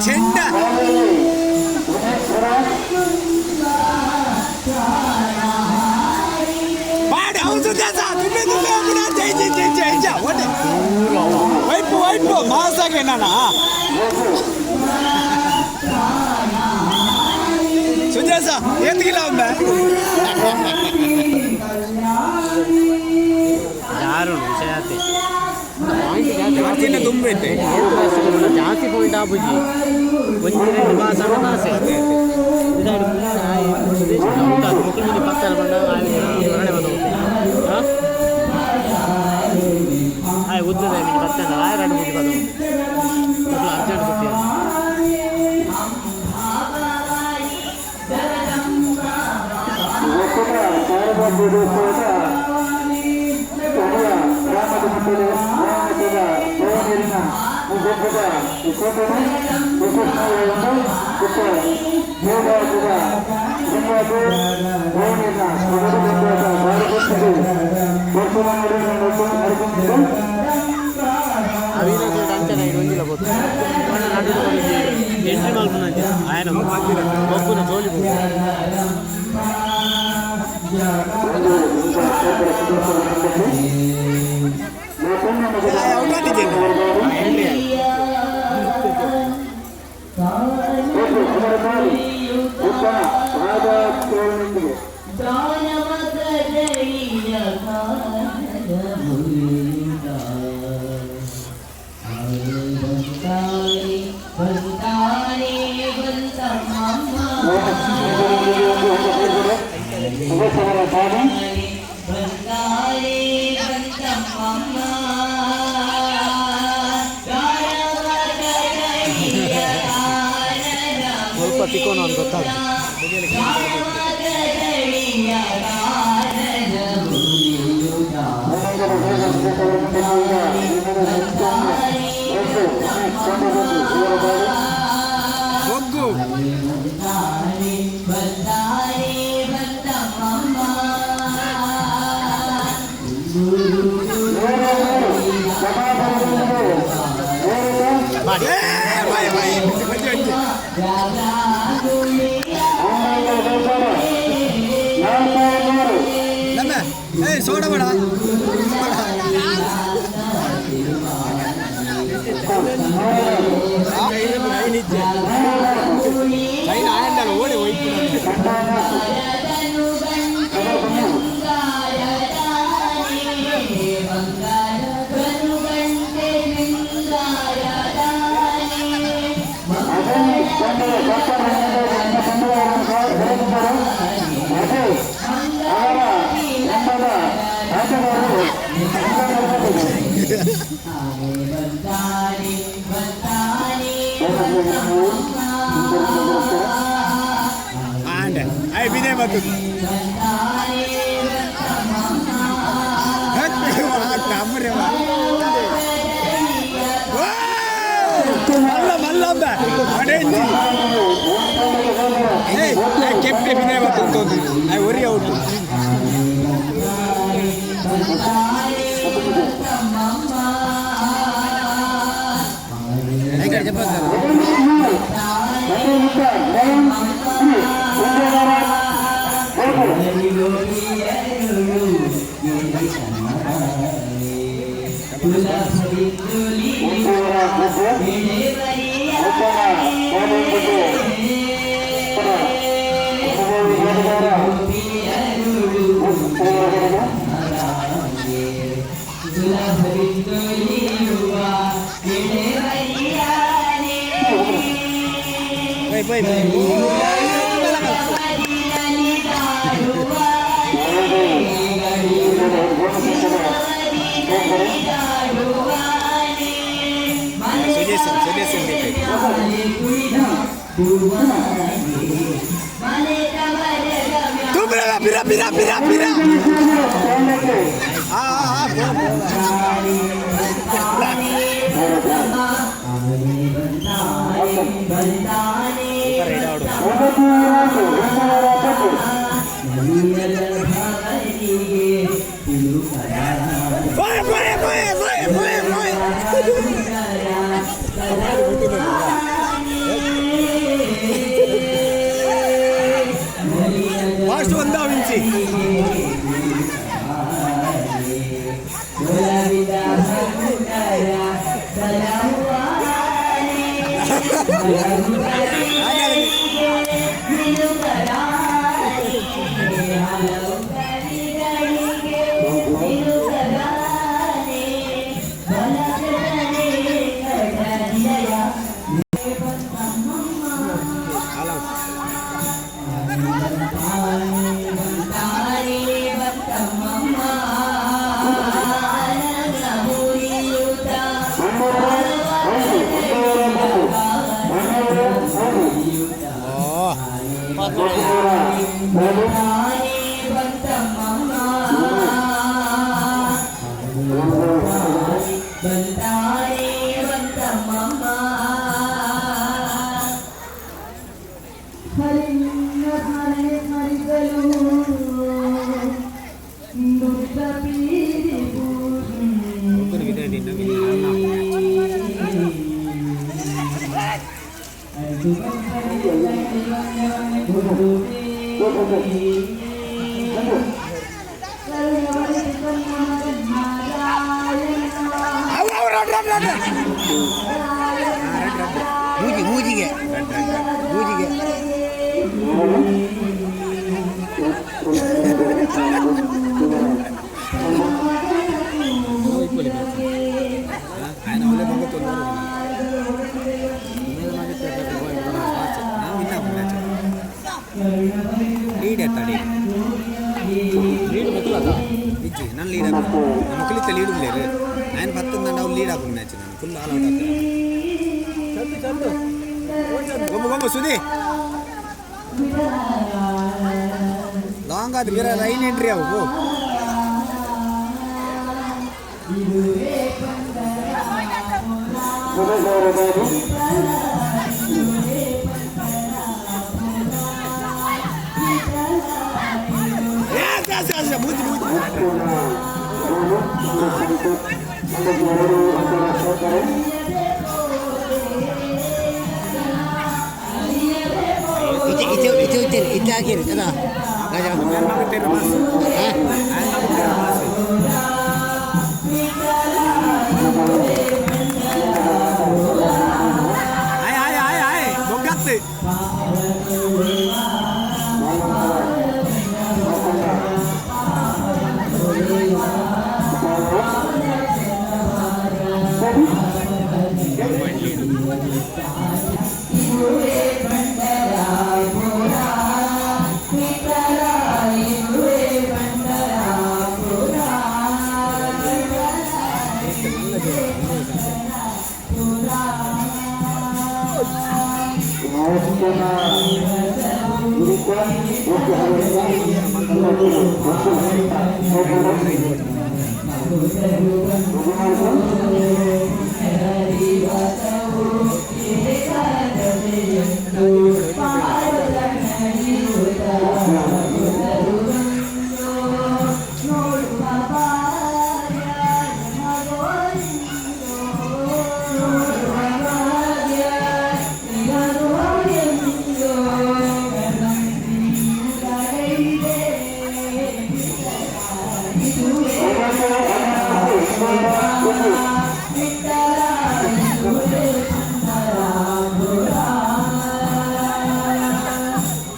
ಚೆಂಡ. ಪಾಡಿ ಹೌದು ದಾಸ ತುಂಬೆ ತುಂಬೆ ಹೋಗುಣ. ಜೈ ಜೈ ಜೈ ಜೈ ಜೈ. ಒಳ್ಳೆ ವೈಪು ವೈಪು ಮಾಸಾಗೆ ನಾನ ಸುಜಾಸ ಏತ್ಗಿಲ್ಲ ಒಮ್ಮೆ. ಯಾರುಂಡು ವಿಷಯ ಆತೆ. ಜಾಸ್ತಿನ ತುಂಬೈತೆ. ಜಾಸ್ತಿ ಪಾಯಿಂಟ್ ಆಪುಜಿ. ಒಂಜಿ ರಡ್ಡ್ ಪಾಸ್ ಆಂಡ ಪಾಸೆ. ಮುಕ್ಕುಲು ಮುಂಜಿ ಪತ್ತಲ ಪಂಡ ಆಯೆ ಹೊರಡೆ ಬಂದ. ಆಯ್ ಉದ್ದದ ಮಿನಿ ಪತ್ತಂಡ ಆಯ್ ರಡ್ಡ್ ಮುಂಜಿ ಪದ ಮುಕ್ಕುಲು ಅರ್ಜೆಂಟ್ ಕೊಟ್ಟಿಯ. ಅವಿನಾಶ್ ಅಂಚನ ಒಂಜಿಲ ಗೊತ್ತು ಪಂಡ ನಡುಟು ಒಂಜಿ ಎಂಟ್ರಿ ಮಲ್ಪುನಂಚ ಆಯನ ಬೊಕ್ಕುನ ಜೋಲಿ ಬೊಕ್ಕು. ಔಟ್ ಆಗಿದ್ದೇನೆ. ಸ್ವಲ್ಪ ತಿಕ್ಕೋನು ಅಂತ ಗೊತ್ತಾಗ್ತದೆ. ಬೊಗ್ಗು. ಏ, ಬಾಯ್ ಬಾಯ್ ಮಂಜು ಮಂಜು. ನಮ್ಮ ಏಯ್ ಸೋಡ ಬೇಡ. ಲೈನ್ ಆಯಂಡಲ್ಲ ಓಡಿ ಹೋಯ್ತು. ಆಂಡೆ I ಬಿನೇ ಮತ್ತು ನಮ್ಮರೆ ಮಲ್ಲ ಮಲ್ಲಂಬ ಅಡೇಂಜಿ. ಏಯ್ ಕೆಪ್ಪೆ ಬಿನೇ ಮತ್ತು I ಒರಿ ಔಟ್. Bye bye ಸುಜೇಸನ್ ಸುಜೇಸನ್. ಪಿರ ಪಿರ ಪಿರ ಪಿರ. ಹಾ ಹಾ. போய் போய் போய் போய் போய் போய். ಫಾಸ್ಟ್ ಒಂದ ವಿಂಚಿ. ಮೂಜಿ ಮೂಜಿಗೆ ಮೂಜಿಗೆ. ఆయన ಅವಲೇ ಮಗ ತೊಂದರೆ ನಾವು ಇನ್ನ ಮ್ಯಾಚ್ ಲೀಡ್ ಎತ್ತ ಲೀಡ್. ಲೀಡ್ ಗೊತ್ತಿಲ್ಲ. ಇಜ್ಜಿ, ನಾನು ಲೀಡ್ ಹಾಕು. ನಮ್ಮ ಮಕ್ಕಳಿತ್ತ ಲೀಡ್ ಉಳ್ಳೇರು. ఆయన ಪತ್ತೊಂದು ಅವ್ರು ಲೀಡ್ ಹಾಕು ಮ್ಯಾಚ್. ನಾನು ಫುಲ್ ಆಲ್ ಔಟ್ ಆಗ್ತದೆ. ಚಂದು ಚಂದು. ಗೊಮ್ಮ ಗೊಮ್ಮ ಸುದಿ ಲಾಂಗ್ ಆದ್ರೆ ಬೇರೆ ಲೈನ್ ಎಂಟ್ರಿ ಅವು. Yes, yes, yes, ಮೂಜಿ ಮೂಜಿ. ಇತ್ತೆ ಇತ್ತೆ ಇತ್ತೆ ಇತ್ತೆ ಇತ್ತೆ ಹಾಕಿರಿ ಅದ ರಾಜಾ. ಹಾಂ. ಆಯ್ ಆಯ್ ಆಯ್ ಆಯ್ ಬೊಗ್ಗತ್ತು.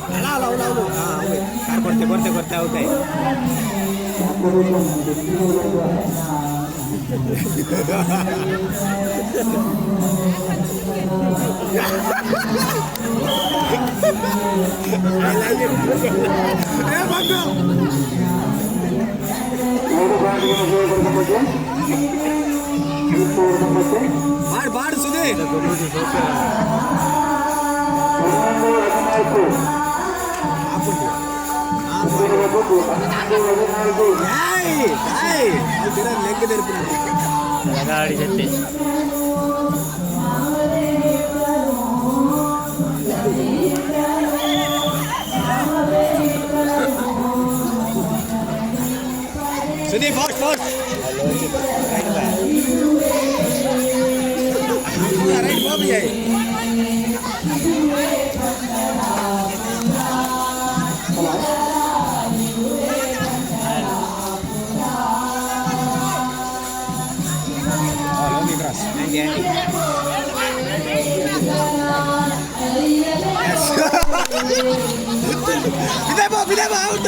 ಅಲ್ಲ ಅಲ್ಲ, ಹೌದು ಹೌದು. ಹಾಂ ಹೌದು. ಕಾರ್ ಕೊಡ್ತೆ ಕೊಡ್ತೆ ಕೊಡ್ತೆ. ಹೌದು. ఏ బంధు. బాడు బాడు సుధీర్. ఏయ్ ఏయ్ అది తిన లెగ్ తెరిపినాడు. గాడి చెట్టు. Sudheer, fast fast, right right Babu. ఏయ్ cross. Andy, Andy. Yes. Vidai ball, Vidai ball, out.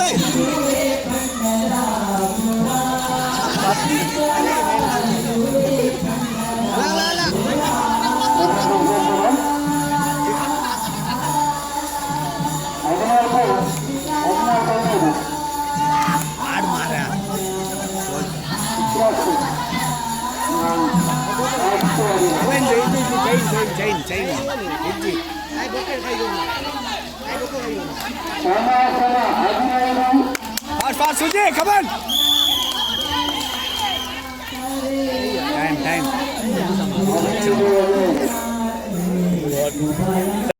లా, లా, లా. ఆడు మారా. Chain chain chain chain chain. Fast, fast, Sujay, come on. Time, time.